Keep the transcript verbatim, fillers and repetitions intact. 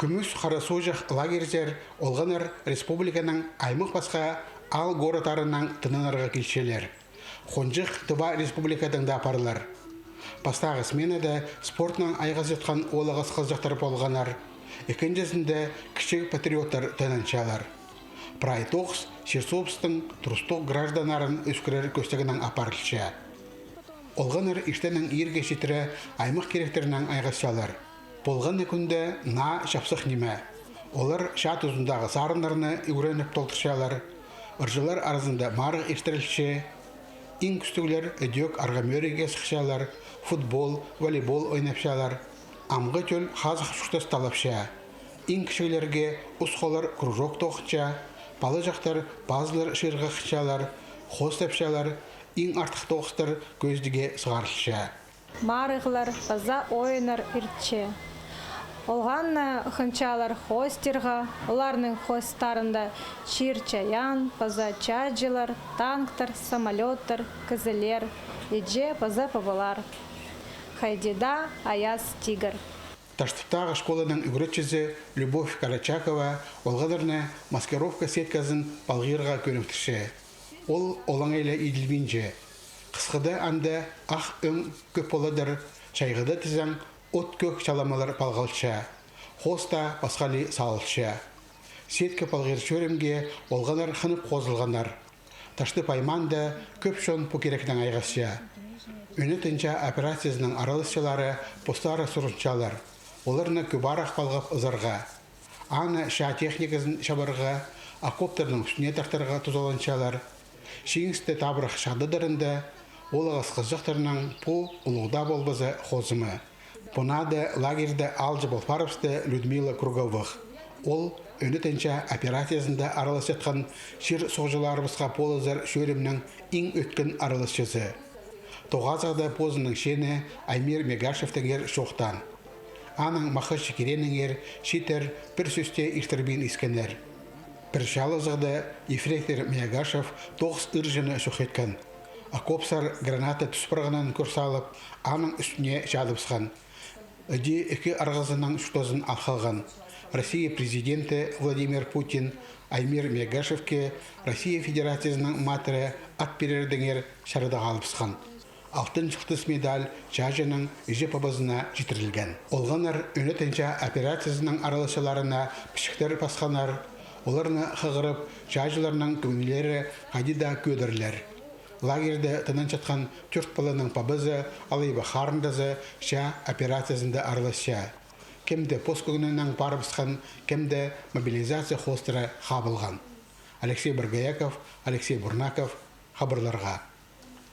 Кӱмӱс Хара суғҷах лагерьзер олғаннар республиканың аймах-пасха аал-городтарынаң тынанарға килчелер. Хонҷых Тыва Республикадаң даа парлар. Пастағы сменада спортнаң айғасчатхан оолағас хызыҷахтар полғаннар, ікінҷізінде кічіг патриоттар тынанчалар. Прай тоғыс чир-суубыстың турыстығ гражданнарын ӧскірер кӧстегінең апарылча. Олғаннар иртеннең иирге читіре аймах киректерінең айғасчалар. Полған на кӱнде наа чапсых ниме. Олар чаа тузындағы сарыннарны ӱгреніп толдырчалар. Ырҷылар аразында марығ иртірілче. Иң кӱстіглер ідӧк арға мӧрейге сыхчалар, футбол, волейбол ойнапчалар. Амғы тӧл хазых чуртас талапча. Иң кічіглерге ус-холлар кружок тоғынча, палаҷахтар пазылар чыырға хынчалар, хоостапчалар, иң артых тоғыстар кӧзідіге сығарылча. Марығлар паза ойыннар иртче. Олғанны хынчалар хоостирға, оларның хоостарында чир-чайаан паза чааҷылар, танктар, самолёттар, кізілер, іҷе паза пабалар. Хайди даа аяс тигір. Таштыптағы школаның ӱгретчізі Любовь Карачакова олғаннарны маскировка сетказын палғирға кӧніктірче. Ол олаңай ла иділбинче. Хысхыда анда ах ӧң кӧп поладыр, чайғыда тізең, от-кӧк чаламалар палғалча. Хоос таа пасхали салылча. Сетка палғир чӧрімге олғаннар хынып хозылғаннар. Таштып аймаанда кӧп чон пу кирекнең айғасча. Ӱнетін чаа операциязының араласчылары постары сурынчалар. Оларны кӧп арах палғап ызарға. Аны чаа техниказын чабарға, окоптарның ӱстӱне тартарға тузаланчалар. Чиңісті табырах чағдадырында оолағас хызыҷахтарның пу улуғ даа полбаза хозымы. Пу наада лагерьде аалҷы пол парыбысты Людмила Круговых. Ол ӱнетін чаа операциязында араласчатхан чир-суғҷыларыбысха полызар чӧрімнің иң ӧткін араласчызы. Тоғазығда позының чеені Аймир Мегашевтеңер чоохтаан. Аның махачы киренеңер читер пір сӧсте иртірбин искеннер. Пір чаалазығда ефрейтор Мегашев тоғыс ырҷыны чох иткен. Окопсар граната тӱс парғанын кӧр салып, аның ӱстӱне чадыбысхан. Іди ікі арғазының чуртазын ал халған. Россия президенті Владимир Путин Аймир Мегашевке Россия Федерациязының Матыры ат пирердеңер чарадығ алыбысхан. Алтын чылтыс медаль чааҷының іҷе-пабазына читірілген. Олғаннар ӱнетін чаа операциязының араласчыларына пічіктер пасханнар, оларны хығырып, чааҷыларның кӧңнілері хайди даа кӧдірілер. Лагерьде тынанчатхан тӧрт паланың пабазы алай ба харындазы чаа операциязында араласча. Кем-де пос кӧңнінең парыбысхан, кем-де мобилизация хоостыра хабылған. Алексей Боргояков, Алексей Бурнаков, хабарларға.